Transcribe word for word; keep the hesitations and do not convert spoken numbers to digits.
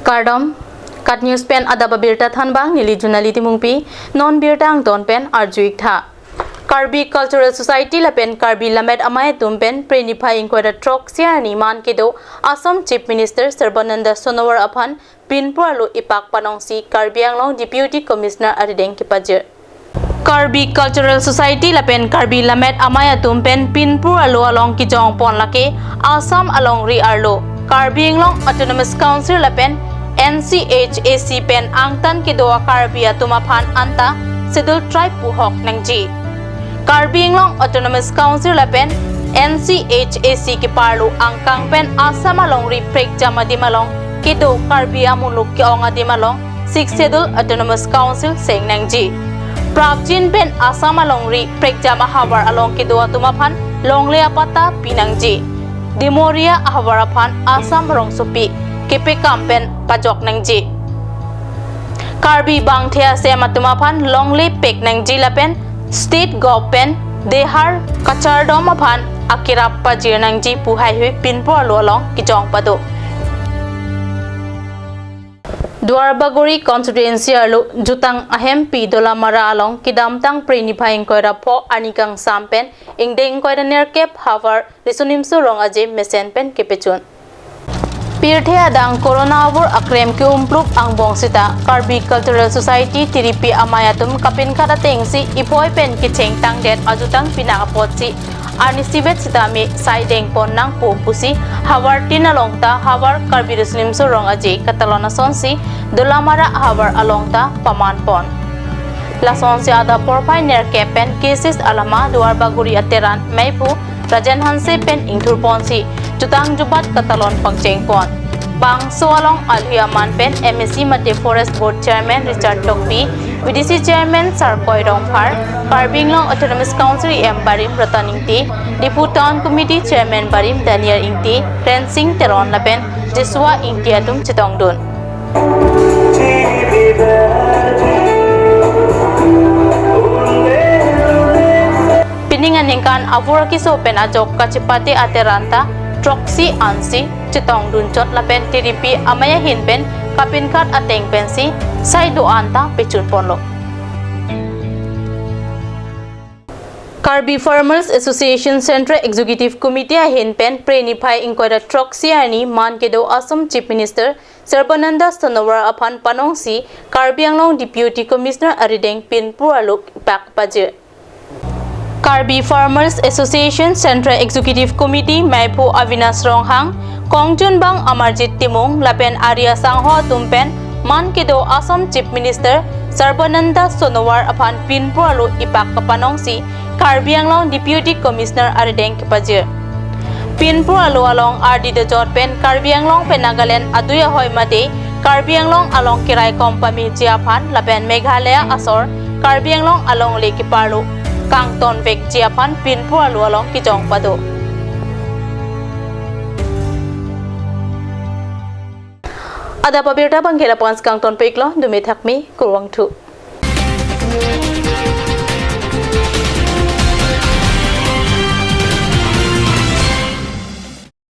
Kardom, KAT News pen adap abirta thanbang neli Junali Timungpi, non birta angton pen arju-ik tha. Karbi Cultural Society lapen Karbi Lammet Amei atum pen Phre niphai ingkoi ra throksi arni man kedo Assam Chief Minister Sarbananda Sonowal aphan pinpur alo ipak panongsi Karbi Anglong Deputy Commissioner arideng kepajir. Karbi Cultural Society lapen Karbi Lammet Amei atum pen pinpur alo along kejongpon lake Assam alongri arlo Karbi Anglong Autonomous Council lapen N C H A C pen angtan kedo a-Karbi atum aphan anta Scheduled Tribe pu hok nangji. Karbi Anglong Autonomous Council lapen N C H A C keparlo angkang pen Assam alongri prekjam adim along kedo Karbi amuluk ke-ong adim along Sixth Schedule Autonomous Council seng nangji. Prapjin pen Assam alongri prekjam ahavar along kedo atum aphan longle apatta pi nangji. Dimoria ahavar aphan Assam rongsopi kepekam pen pajok nangji. Karbi bangthe asem atum aphan longle pek nangji lapen State Government dehar kachardom aphan akirap pajir nangji pu haihui pinpur alo along kejong pado. Duarbagori constituency arlo jutang ahempi Dolamara along kedamtang Phre niphai ingkoi ra pho arni kangsam pen ingdeng ingkoi ra nerkep havar Riso Nimso Rong Aje mesen pen kepechun. Pirthe adang corona avur akrem ke-umplup angbong sita Karbi Cultural Society Tiripi Amei atum kapinkhat atengsi iphoi pen kecheng tangdet ajutang pinak apotsi arnisi vet sitame sai dengpon nangpo pusi havar tin along ta havar Karbi Riso Nimso Rong Aje katalon asonsi Dolamara havar along ta pamanpon. Lasonsi adap porphai nerkep pen K C S alama Duarbagori ateran meiphu Rajen Hanse pen ingthurponsi jutang jubat katalon pangchengpon. Bangso along alhi aman pen M A C mate Forest Board Chairman Richard Tokbi, V D C Chairman Sarkoi Rongphar, Karbi Anglong Autonomous Council E M barim Ratan Ingti, Diphu Town Committee Chairman barim Daniel Ingti, Rensing Teron lapen Jesua Ingti atum chetongdun. Pining aningkan avur keso pen ajok kachepate ateran ta throksi ansi chetongdun chot lapen Tiripi Amei ahin pen kapinkhat ateng pensi sai do-an ta pechunponlo. Karbi Farmers Association Central Executive Committee ahin pen Phre niphai ingkoi ra throksi arni man kedo Assam Chief Minister Sarbananda Sonowal aphan panongsi Karbi Anglong Deputy Commissioner arideng pinpur alo ipak pajir. Karbi Farmers Association Central Executive Committee meiphu Avinash Ronghang, kongjunbang Amarjit Timung lapen ari asangho atum pen man kedo Assam Chief Minister Sarbananda Sonowal aphan pinpur alo ipak kapanongsi Karbi Anglong Deputy Commissioner arideng kepajir. Pinpur alo along ardi dojot pen Karbi Anglong pen Nagaland adui ahoi mate Karbi Anglong along keraikom pameji aphan lapen Meghalaya asor Karbi Anglong alongle keparlo kangton vekji aphan pinpur alo along kejong pado. Adap abirta bangke lapu-an si kangton peklo, dumi thakmi, kurvangthu.